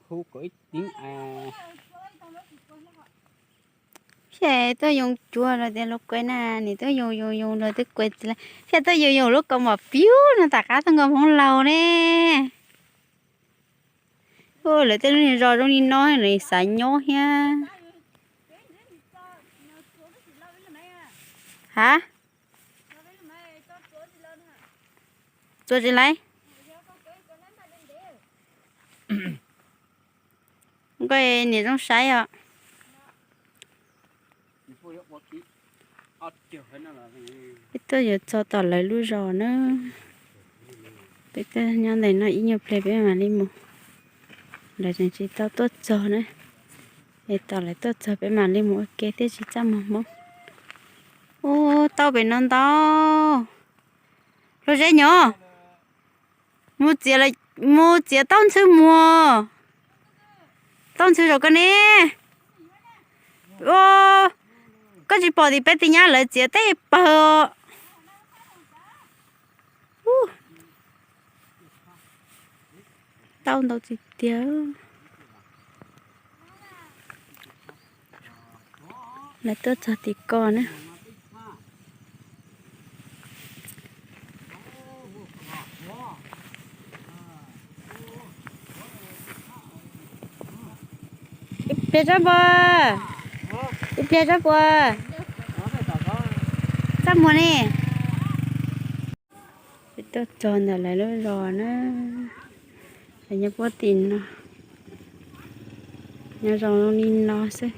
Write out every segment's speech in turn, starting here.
Hu kom ib teev a. Xyov tuaj yoo cuag los tias lub kuev na, nim tuaj yoo yoo yoo los twb kuev tsis lawm. Xyov tuaj yoo yoo lub kaus mom piv no tom qab tuaj nkaus Hmoob laus ne. Ua lawv tej lub zos zoo li no lawv xav nyob thiab. Ha? Txuas tsis laiv. Nkauj niam zoo saib os. Peb tuaj yuav txog tom lawv lub zos na. Peb tuaj nyob ntawm no ib nyuag pliag peb mam li mus. Lawv tseem tsis tau tuaj txog na. Es tos lawv tuaj txog peb mam li mus ua ke thiaj tsis txaj muag Hmoob. Ub, tau pem no ntau. Luag zeb nyob. Mus txiav, mus txiav tauj ntxhw muag. Tauj ntxhw zaum koj ne. Koj tsis pom tim peb tij nyab lawv txiav tej pawg. Tauj ntau tiag tiag. Lawv tuaj txog tim ko na. Ib pliag sab npua, ib pliag sab npua, txaj muag ne. Peb tuaj txog ntawm lawv lub zos na, lawv nyob puag tim no, nyob zoo li no xwb.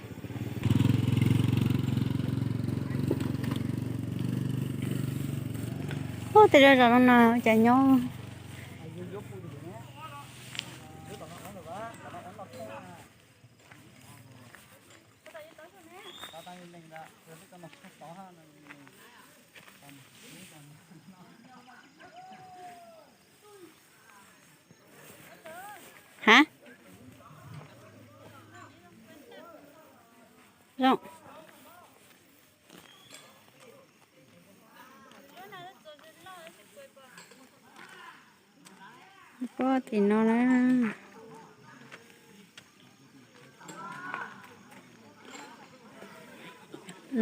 Ub, tej lub zos no no cas nyob. Ha? Zoo. Puag tim no na.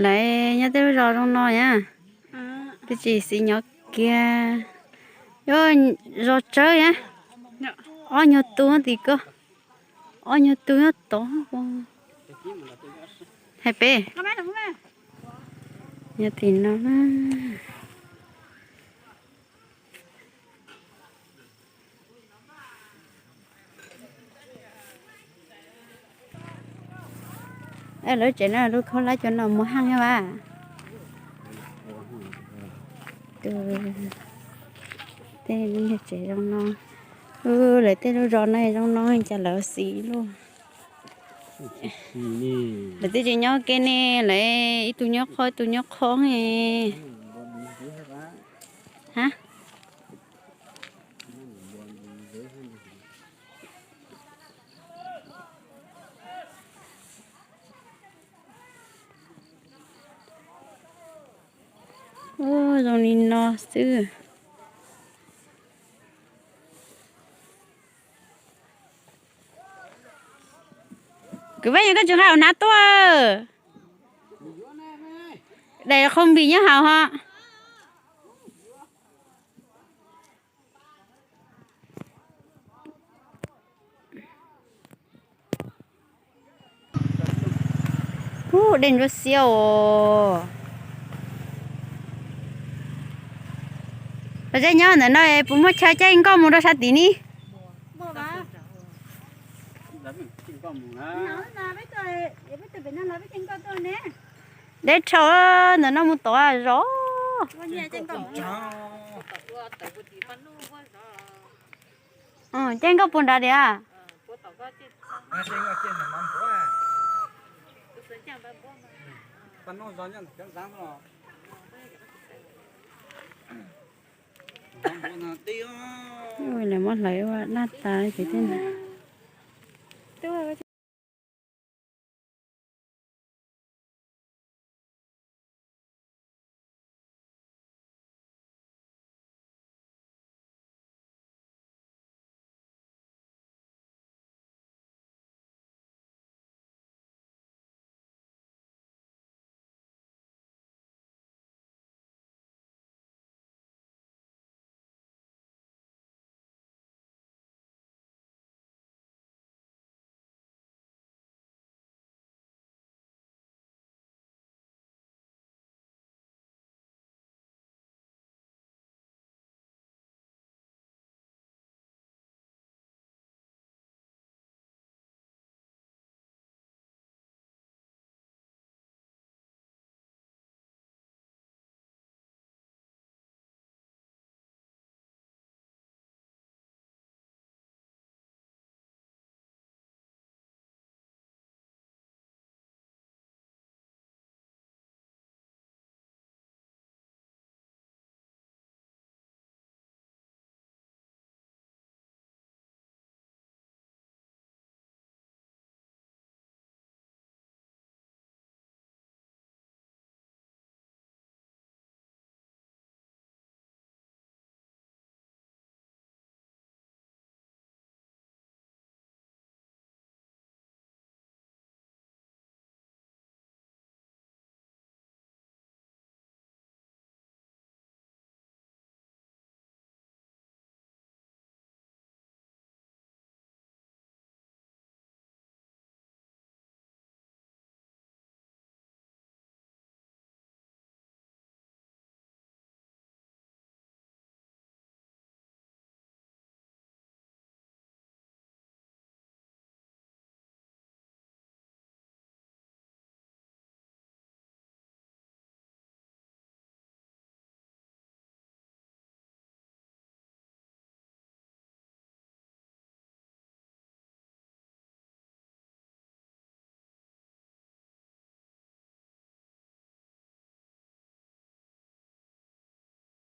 Lawv nyob tej lub zos zoo no na. Twb tsis xis nyob kiag. Yuav zos tsawb na. Ob nyuag tus tim ko. Ob nyuag tus nyob tod. Hais pem. Nyob tim no na. Lawv tsev no lub khaub hlab cov no muag heev thiab vas. Tej lub niag tsev zoo no, lawv tej lub zos no zoo no cas lawv xis luaj. Lawv twb tsis nyob ke ne, lawv ib tug nyob qhov ib tug nyob qhov ne. Ha? Ub, zoo li no xwb. Kwv Vaj, yog koj tsis nqa hauv hnav tuaj. Daim khau npis nyob hauv ho. Ub, dej ntsuab xiab os. Los zeb nyob ntawm no puas muaj chaw caij nkoj mus rau sab tid ni? Deb rhau ntawm no mus tod zov. Caij nkoj puag nrad tiag. Lawv muab hlawv ua daj tas ces tej no.